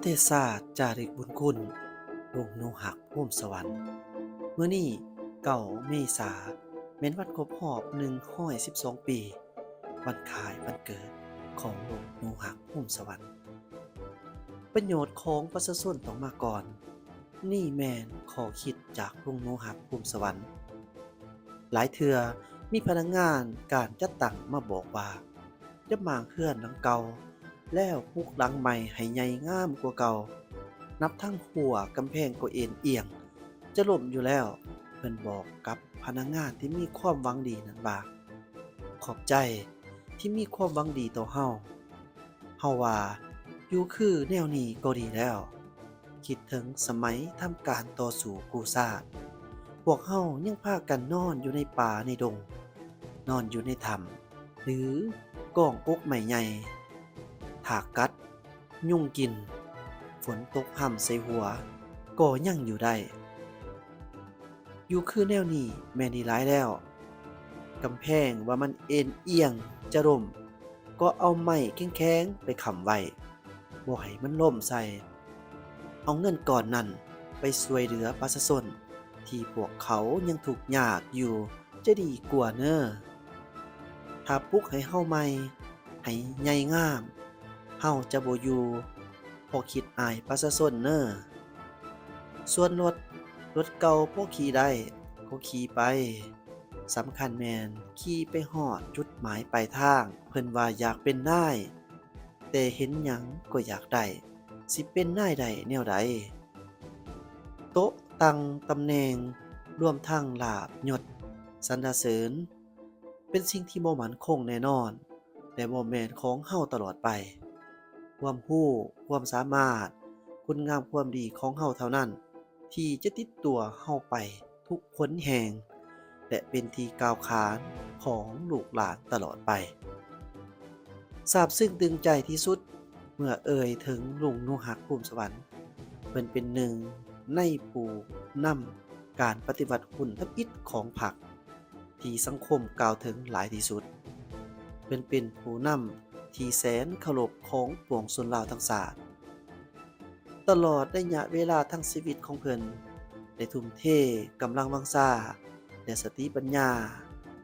ຕະຊາດຈາລຶກບຸນຄຸນ ລຸງໜູຮັກ ພູມສະຫວັນ. ມື້ນີ້ ເກົ້າເມສາ ແມ່ນວັນຄົບຮອບໜຶ່ງຮ້ອຍສິບສອງປີ ວັນຄ້າຍວັນເກີດຂອງລຸງໜູຮັກ ພູມສະຫວັນ. ປະໂຫຍດຂອງປະຊາຊົນຕ້ອງມາກ່ອນ. ນີ້ແມ່ນຂໍ້ຄິດຈາກລຸງໜູຮັກ ພູມສະຫວັນ. ຫຼາຍເທື່ອມີພະນັກງານການຈັດຕັ້ງມາບອກວ່າ ຈະມ້າງເຮືອນຫຼັງເກົ່າ ແລ້ວປຸກຫຼັງໃໝ່ໃຫ້ໃຫຍ່ງາມກວ່າເກົ່າ. ນັບທັງຂົວກຳແພງກໍເອັນອຽງ ຈະລົ້ມຢູ່ແລ້ວ. ເພິ່ນບອກກັບພະນັກງານທີ່ມີຄວາມຫວັງດີນັ້ນວ່າ ຂອບໃຈທີ່ມີຄວາມຫວັງດີຕໍ່ເຮົາ. ເຮົາວ່າຢູ່ຄືແນວນີ້ກໍດີແລ້ວ. ຄິດເຖິງສະໄໝທຳການຕໍ່ສູ້ກູ້ຊາດ, ພວກເຮົາຍັງພາກັນນອນຢູ່ໃນປ່າໃນດົງ, ນອນຢູ່ໃນຖ້ຳ ຫຼື ກອງກົກໄມ້ໃຫຍ່, ຖ້າກັດຍຸງກິນ, ຝົນຕົກຮຳໃສ່ຫົວ ກໍຍັງຢູ່ໄດ້. ຢູ່ຄືແນວນີ້ແມ່ນດີຫຼາຍແລ້ວ. ກຳແພງວ່າມັນເອັນອຽງຈະລົ້ມ ກໍເອົາໄມ້ແຂງໆໄປຄ້ຳໄວ້ ບໍ່ໃຫ້ມັນລົ້ມໃສ່. ເອົາເງິນກ້ອນນັ້ນໄປຊ່ວຍເຫຼືອປະຊາຊົນທີ່ພວກເຂົາຍັງທຸກຍາກຢູ່ ຈະດີກວ່າເນີ. ຖ້າປຸກໃຫ້ເຮົາໃໝ່ ໃຫ້ໃຫຍ່ງາມ, ເຮົາຈະບໍ່ຢູ່ ເພາະຄິດອາຍປະຊາຊົນເນີ. ສ່ວນລົດ, ລົດເກົ່າພໍຂີ່ໄດ້ກໍຂີ່ໄປ, ສຳຄັນແມ່ນຂີ່ໄປຮອດຈຸດໝາຍປາຍທາງ. ເພິ່ນວ່າຢາກເປັນນາຍ, ແຕ່ເຫັນຫຍັງກໍຢາກໄດ້, ຊິເປັນນາຍໄດ້ແນວໃດ? ໂຕະ, ຕັ່ງ, ຕຳແໜ່ງ, ລວມທັງລາບຍົດສັນລະເສີນ ເປັນສິ່ງທີ່ບໍ່ໝັ້ນຄົງແນ່ນອນ ແລະ ບໍ່ແມ່ນຂອງເຮົາຕະຫຼອດໄປ. ຄວາມຮູ້, ຄວາມສາມາດ, ຄຸນງາມຄວາມດີຂອງເຮົາເທົ່ານັ້ນ ທີ່ຈະຕິດຕົວເຮົາໄປທຸກຫົນແຫ່ງ ແລະ ເປັນທີ່ກ່າວຂານຂອງລູກຫຼານຕະຫຼອດໄປ. ຊາບຊຶ້ງຕຶງໃຈທີ່ສຸດ ເມື່ອເອີ່ຍເຖິງລຸງໜູຮັກ ພູມສະຫວັນ. ເພິ່ນເປັນໜຶ່ງໃນຜູ້ນຳການປະຕິວັດຮຸ່ນທຳອິດຂອງພັກ ທີ່ສັງຄົມກ່າວເຖິງຫຼາຍທີ່ສຸດ. ເພິ່ນເປັນຜູ້ນຳທີ່ແສນເຄົາລົບຂອງປວງຊົນລາວທັງຊາດ. ຕະຫຼອດໄລຍະເວລາທັງຊີວິດຂອງເພິ່ນ ໄດ້ທຸ່ມເທກຳລັງວັງຊາ ແລະ ສະຕິປັນຍາ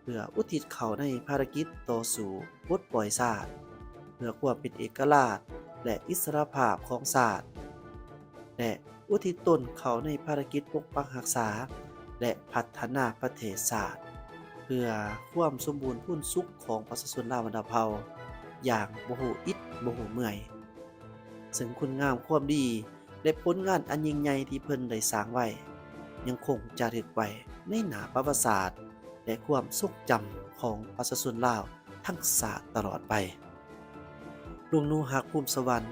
ເພື່ອອຸທິດເຂົ້າໃນພາລະກິດຕໍ່ສູ້ປົດປ່ອຍຊາດ ເພື່ອຄວາມເປັນເອກະລາດ ແລະ ອິດສະຫຼະພາບຂອງຊາດ ແລະ ອຸທິດຕົນເຂົ້າໃນພາລະກິດປົກປັກຮັກສາ ແລະ ພັດທະນາປະເທດຊາດ ເພື່ອຄວາມສົມບູນພູນສຸກຂອງປະຊາຊົນລາວບັນດາເຜົ່າ ຢ່າງບໍ່ຮູ້ອິດບໍ່ຮູ້ເມື່ອຍ. ເຊິ່ງຄຸນງາມຄວາມດີ ແລະ ຜົນງານອັນຍິ່ງໃຫຍ່ທີ່ເພິ່ນໄດ້ສ້າງໄວ້ ຍັງຄົງຈາລຶກໄວ້ໃນໜ້າປະຫວັດສາດ ແລະ ຄວາມຊົງຈຳຂອງປະຊາຊົນລາວທັງຊາດຕະຫຼອດໄປ. ລຸງໜູຮັກ ພູມສະຫວັນ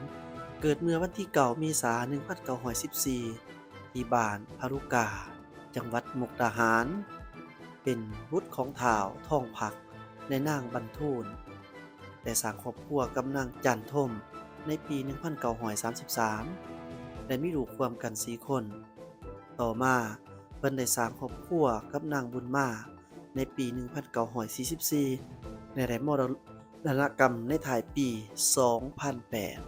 ເກີດເມື່ອວັນທີເກົ້າ ເມສາ ໜຶ່ງພັນເກົ້າຮ້ອຍສິບສີ່ ທີ່ບ້ານພະລຸກາ ຈັງຫວັດມຸກດາຫານ, ເປັນບຸດຂອງທ້າວທອງພັກ ແລະ ນາງບັນທູນ, ໄດ້ສ້າງຄອບຄົວກັບນາງຈັນທົມໃນປີໜຶ່ງພັນເກົ້າຮ້ອຍສາມສິບສາມ ແລະ ມີລູກຮ່ວມກັນສີ່ຄົນ. ຕໍ່ມາເພິ່ນໄດ້ສ້າງຄອບຄົວກັບນາງບຸນມາໃນປີໜຶ່ງພັນເກົ້າຮ້ອຍສີ່ສິບສີ່ ແລະ ໄດ້ມໍລະນະກຳໃນທ້າຍປີສອງພັນແປດ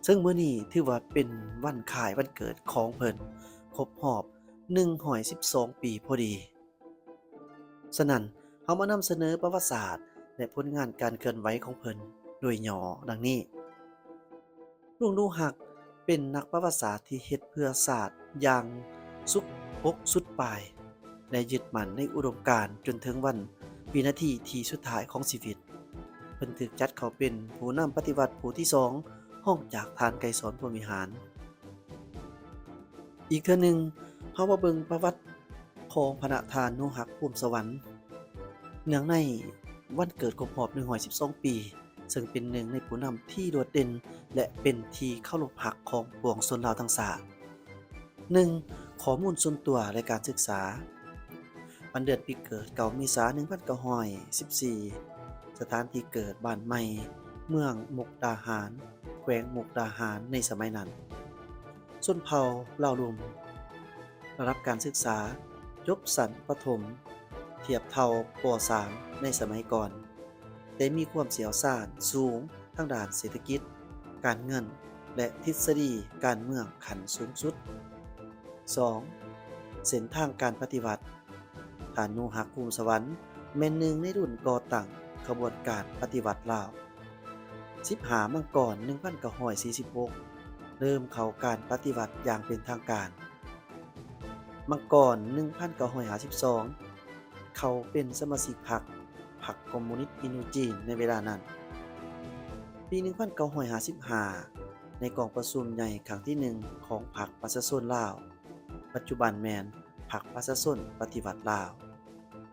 ເຊິ່ງມື້ນີ້ຖືວ່າເປັນວັນຄ້າຍວັນເກີດຂອງເພິ່ນ ຄົບຮອບໜຶ່ງຮ້ອຍສິບສອງປີພໍດີ. ສະນັ້ນ ເຮົາມານຳສະເໜີປະຫວັດສາດ ແລະ ຜົນງານການເຄື່ອນໄຫວຂອງເພິ່ນໂດຍຫຍໍ້ດັ່ງນີ້. ລຸງໜູຮັກ ເປັນນັກປະຫວັດສາດທີ່ເຮັດເພື່ອຊາດຢ່າງສຸດກົກສຸດປາຍ ແລະ ຍຶດໝັ້ນໃນອຸດົມການຈົນເຖິງວັນ ວິນາທີທີ່ສຸດທ້າຍຂອງຊີວິດ. ເພິ່ນຖືກຈັດເຂົ້າເປັນຜູ້ນຳປະຕິວັດຜູ້ທີສອງ ຮອງຈາກທ່ານໄກສອນ ພົມວິຫານ. ອີກເທື່ອໜຶ່ງ ເຮົາມາເບິ່ງປະຫວັດຂອງພະນະທ່ານໜູຮັກ ພູມສະຫວັນ ເນື່ອງໃນວັນເກີດຄົບຮອບໜຶ່ງຮ້ອຍສິບສອງປີ ເຊິ່ງເປັນໜຶ່ງໃນຜູ້ນຳທີ່ໂດດເດັ່ນ ແລະ ເປັນທີ່ເຄົາລົບຮັກຂອງປວງຊົນລາວທັງຊາດ. ໜຶ່ງ ຂໍ້ມູນສ່ວນຕົວ ແລະ ການສຶກສາ. ວັນເດືອນປີເກີດ ເກົ້າ ເມສາ ໜຶ່ງພັນເກົ້າຮ້ອຍສິບສີ່. ສະຖານທີ່ເກີດ ບ້ານໃໝ່ ເມືອງມຸກດາຫານ ແຂວງມຸກດາຫານ ໃນສະໄໝນັ້ນ. ຊົນເຜົ່າລາວລຸ່ມ. ລະດັບການສຶກສາ ຈົບຊັ້ນປະຖົມ ທຽບເທົ່າ ປໍສາມ ໃນສະໄໝກ່ອນ, ແຕ່ມີຄວາມຊ່ຽວຊານສູງທາງດ້ານເສດຖະກິດ, ການເງິນ, ແລະ ທິດສະດີການເມືອງຂັ້ນສູງສຸດ. ສອງ, ເສັ້ນທາງການປະຕິວັດ. ທ່ານ ໜູຮັກ ພູມສະຫວັນ ແມ່ນໜຶ່ງໃນລຸ້ນກໍ່ຕັ້ງຂະບວນການປະຕິວັດລາວ. ສິບຫ້າ ມັງກອນ ໜຶ່ງພັນເກົ້າຮ້ອຍສີ່ສິບຫົກ ເລີ່ມເຂົ້າການປະຕິວັດຢ່າງເປັນທາງການ. ມັງກອນ ໜຶ່ງພັນເກົ້າຮ້ອຍຫ້າສິບສອງ ເຂົ້າເປັນສະມາຊິກພັກ ພັກຄອມມູນິດອິນໂດຈີນໃນເວລານັ້ນ. ປີ ໜຶ່ງພັນເກົ້າຮ້ອຍຫ້າສິບຫ້າ ໃນກອງປະຊຸມໃຫຍ່ຄັ້ງທີໜຶ່ງຂອງພັກປະຊາຊົນລາວ, ປັດຈຸບັນແມ່ນພັກປະຊາຊົນປະຕິວັດລາວ,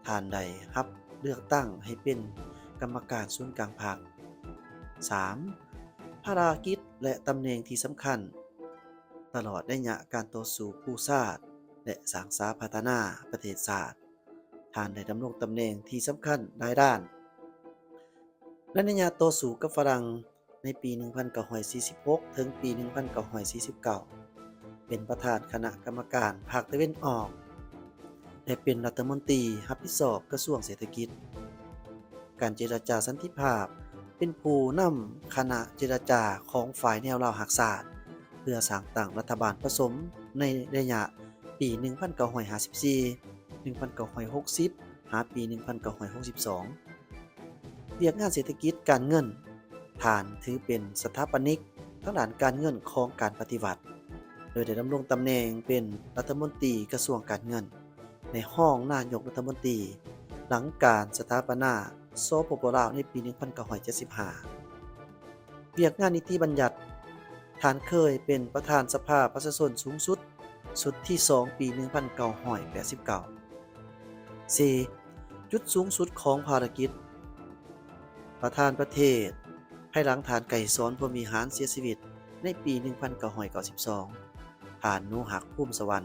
ທ່ານໄດ້ຮັບເລືອກຕັ້ງໃຫ້ເປັນກຳມະການສູນກາງພັກ. ສາມ, ພາລະກິດ ແລະ ຕຳແໜ່ງທີ່ສຳຄັນ. ຕະຫຼອດໄລຍະການຕໍ່ສູ້ກູ້ຊາດ ແລະ ສ້າງສາພັດທະນາປະເທດຊາດ, ທ່ານໄດ້ດຳລົງຕຳແໜ່ງທີ່ສຳຄັນຫຼາຍດ້ານ. ໃນໄລຍະຕໍ່ສູ້ກັບຝຣັ່ງໃນປີ ໜຶ່ງພັນເກົ້າຮ້ອຍສີ່ສິບຫົກ ເຖິງປີ ໜຶ່ງພັນເກົ້າຮ້ອຍສີ່ສິບເກົ້າ ເປັນປະທານຄະນະກຳມະການພາກຕາເວັນອອກ ແລະ ເປັນລັດຖະມົນຕີຮັບຜິດຊອບກະຊວງເສດຖະກິດ, ການເຈລະຈາສັນຕິພາບ, ເປັນຜູ້ນຳຄະນະເຈລະຈາຂອງຝ່າຍແນວລາວຮັກຊາດ ເພື່ອສ້າງຕັ້ງລັດຖະບານປະສົມໃນໄລຍະປີ ໜຶ່ງພັນເກົ້າຮ້ອຍຫ້າສິບສີ່ ໜຶ່ງພັນເກົ້າຮ້ອຍຫົກສິບ ຫາປີ ໜຶ່ງພັນເກົ້າຮ້ອຍຫົກສິບສອງ. ວຽກງານເສດຖະກິດການເງິນ, ທ່ານຖືເປັນສະຖາປະນິກທາງດ້ານການເງິນຂອງການປະຕິວັດ, ໂດຍໄດ້ດຳລົງຕຳແໜ່ງເປັນລັດຖະມົນຕີກະຊວງການເງິນ ແລະ ຮອງນາຍົກລັດຖະມົນຕີ ຫຼັງການສະຖາປະນາ ສປປ ລາວ ໃນປີ ໜຶ່ງພັນເກົ້າຮ້ອຍເຈັດສິບຫ້າ. ວຽກງານນິຕິບັນຍັດ, ທ່ານເຄີຍເປັນປະທານສະພາປະຊາຊົນສູງສຸດ ຊຸດທີສອງ ປີ ໜຶ່ງພັນເກົ້າຮ້ອຍແປດສິບເກົ້າ. ສີ່, ຈຸດສູງສຸດຂອງພາລະກິດ ປະທານປະເທດ ພາຍຫຼັງທ່ານ ໄກສອນ ພົມວິຫານ ເສຍຊີວິດໃນປີ ໜຶ່ງພັນເກົ້າຮ້ອຍເກົ້າສິບສອງ, ທ່ານ ໜູຮັກ ພູມສະຫວັນ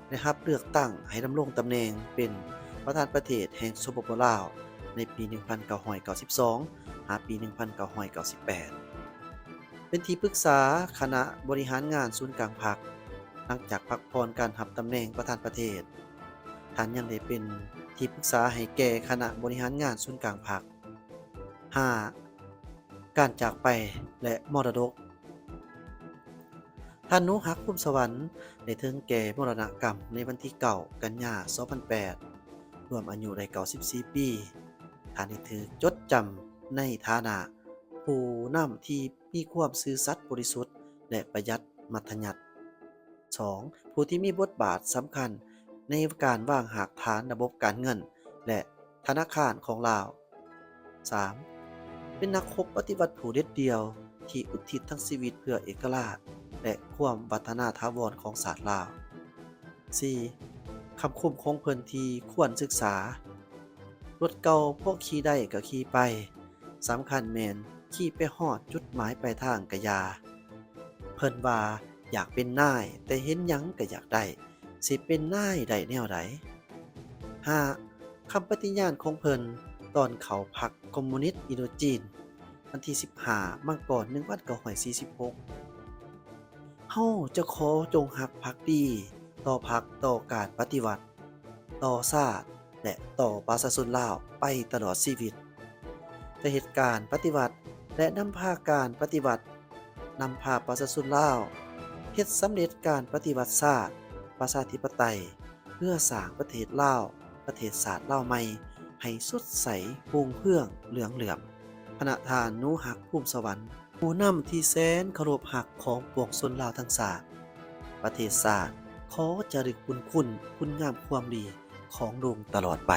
ໄດ້ຮັບເລືອກຕັ້ງໃຫ້ດຳລົງຕຳແໜ່ງເປັນປະທານປະເທດແຫ່ງ ສປປ ລາວ ໃນປີ ໜຶ່ງພັນເກົ້າຮ້ອຍເກົ້າສິບສອງ ຫາປີ ໜຶ່ງພັນເກົ້າຮ້ອຍເກົ້າສິບແປດ. ເປັນທີ່ປຶກສາຄະນະບໍລິຫານງານສູນກາງພັກ. ຫຼັງຈາກພັກຜ່ອນການຮັບຕຳແໜ່ງປະທານປະເທດ, ທ່ານຍັງໄດ້ເປັນທີ່ປຶກສາໃຫ້ແກ່ຄະນະບໍລິຫານງານສູນກາງພັກ. ຫ້າ, ການຈາກໄປ ແລະ ມໍລະດົກ. ທ່ານ ໜູຮັກ ພູມສະຫວັນ ໄດ້ເຖິງແກ່ມໍລະນະກຳໃນວັນທີເກົ້າ ກັນຍາ ສອງພັນແປດ ລວມອາຍຸໄດ້ເກົ້າສິບສີ່ປີ. ທ່ານໄດ້ຖືກຈົດຈຳໃນຖານະຜູ້ນຳທີ່ມີຄວາມຊື່ສັດບໍລິສຸດ ແລະ ປະຢັດມັດທະຍັດ. ສອງ, ຜູ້ທີ່ມີບົດບາດສຳຄັນໃນການວາງຮາກຖານລະບົບການເງິນ ແລະ ທະນາຄານຂອງລາວ. ສາມ, ເປັນນັກຮົບປະຕິວັດຜູ້ເດັດດ່ຽວທີ່ອຸທິດທັງຊີວິດເພື່ອເອກະລາດ ແລະ ຄວາມວັດທະນາຖາວອນຂອງຊາດລາວ. ສີ່, ຄຳຄົມຂອງເພິ່ນທີ່ຄວນສຶກສາ. ລົດເກົ່າພໍຂີ່ໄດ້ກໍຂີ່ໄປ, ສຳຄັນແມ່ນຂີ່ໄປຮອດຈຸດໝາຍປາຍທາງກະຢ່າ. ເພິ່ນວ່າຢາກເປັນນາຍ, ແຕ່ເຫັນຫຍັງກໍຢາກໄດ້, ຊິເປັນນາຍໄດ້ແນວໃດ? ຫ້າ, ຄຳປະຕິຍານຂອງເພິ່ນຕອນເຂົ້າພັກຄອມມູນິດອິນໂດຈີນ, ວັນທີສິບຫ້າ ມັງກອນ ໜຶ່ງພັນເກົ້າຮ້ອຍສີ່ສິບຫົກ. ເຮົາຈະຂໍຈົ່ງຮັກພັກດີຕໍ່ພັກ, ຕໍ່ການປະຕິວັດ, ຕໍ່ຊາດ ແລະ ຕໍ່ປະຊາຊົນລາວໄປຕະຫຼອດຊີວິດ. ຈະເຮັດການປະຕິວັດ ແລະ ນຳພາການປະຕິວັດ, ນຳພາປະຊາຊົນລາວເຮັດສຳເລັດການປະຕິວັດຊາດ, ປະຊາທິປະໄຕ, ເພື່ອສ້າງປະເທດລາວ, ປະເທດຊາດລາວໃໝ່ ໃຫ້ສົດໃສ, ຮຸ່ງເຮືອງ, ເຫຼືອງເຫຼື້ອມ. ພະນະທ່ານ ໜູຮັກ ພູມສະຫວັນ, ຜູ້ນຳທີ່ແສນເຄົາລົບຮັກຂອງປວງຊົນລາວທັງຊາດ, ປະເທດຊາດຂໍຈາລຶກບຸນຄຸນ, ຄຸນງາມຄວາມດີຂອງລຸງຕະຫຼອດໄປ.